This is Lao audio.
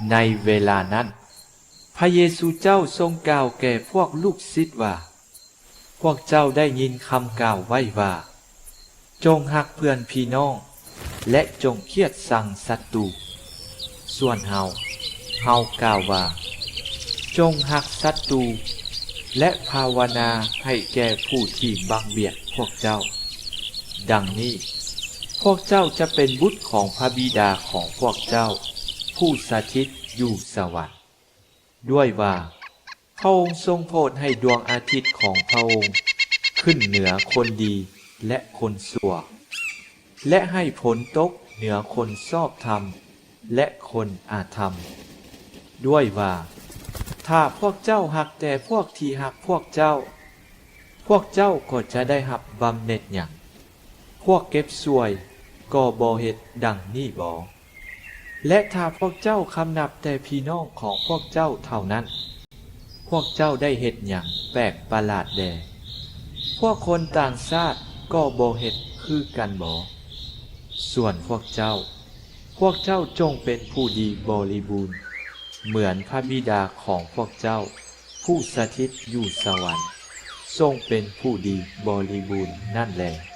ໃນເວລານັ້ນ, ພະເຢຊູເຈົ້າຊົງກ່າວແກ່ພວກລູກສິດວ່າ, ພວກເຈົ້າໄດ້ຍິນຄຳກ່າວໄວ້ວ່າ, ຈົ່ງຮັກເພື່ອນພີ່ນ້ອງ ແລະ ຈົ່ງກຽດຊັງສັດຕູ. ສ່ວນເຮົາ, ເຮົາກ່າວວ່າ, ຈົ່ງຮັກສັດຕູ ແລະ ພາວະນາໃຫ້ແກ່ຜູ້ທີ່ບັງບຽດພວກເຈົ້າ. ດັ່ງນີ້, ພວກເຈົ້າຈະເປັນບຸດຂອງພະບິດາຂອງພວກເຈົ້າ, ຜູ້ສະຖິດຢູ່ສະຫວັນ. ດ້ວຍວ່າ, ພະອົງຊົງໂປດໃຫ້ດວງອາທິດຂອງພະອົງຂຶ້ນເໜືອຄົນດີ ແລະ ຄົນຊົ່ວ, ແລະ ໃຫ້ຝົນຕົກເໜືອຄົນຊອບທຳ ແລະ ຄົນອະທຳ. ດ້ວຍວ່າ, ຖ້າພວກເຈົ້າຮັກແຕ່ພວກທີ່ຮັກພວກເຈົ້າ, ພວກເຈົ້າກໍຈະໄດ້ຮັບບຳເໜັດຫຍັງ? ພວກເກັບສ່ວຍກໍບໍ່ເຮັດດັ່ງນີ້ບໍ? ແລະ ຖ້າພວກເຈົ້າຄຳນັບແຕ່ພີ່ນ້ອງຂອງພວກເຈົ້າເທົ່ານັ້ນ, ພວກເຈົ້າໄດ້ເຮັດຫຍັງແປກປະຫຼາດແດ່? ພວກຄົນຕ່າງຊາດກໍບໍ່ເຮັດຄືກັນບໍ? ສ່ວນພວກເຈົ້າ, ພວກເຈົ້າຈົ່ງເປັນຜູ້ດີບໍລິບູນ, ເໝືອນພະບິດາຂອງພວກເຈົ້າ ຜູ້ສະຖິດຢູ່ສະຫວັນ ຊົງເປັນຜູ້ດີບໍລິບູນນັ້ນແລ.